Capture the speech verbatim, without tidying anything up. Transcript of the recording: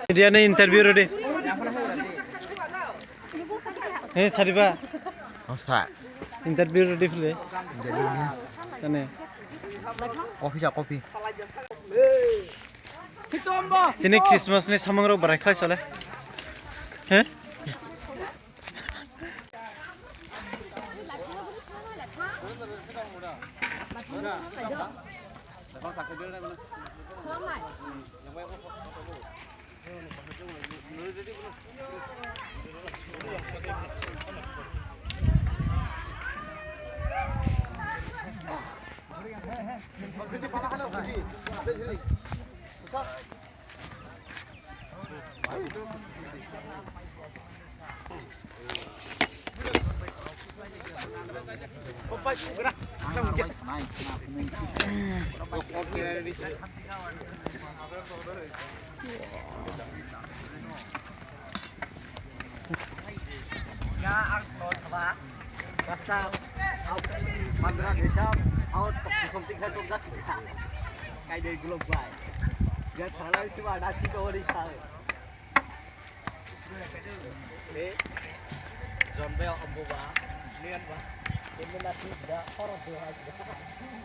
Media ni interview ready. Hey, Sariba. Osa. Interview ready phile. Kane. Coffee sa coffee. Tini Christmas ni samang rok barai khlai sale. He? Ya, ang to thaba. Rasta, au, mandra desa, au, tok something khai somjak. Kai dei gulok bai. Ya, thalai siwa, dasi to ori sai. Eh, John Bey, ambo ba, nian ba. Ini nanti dah horor deh, aja.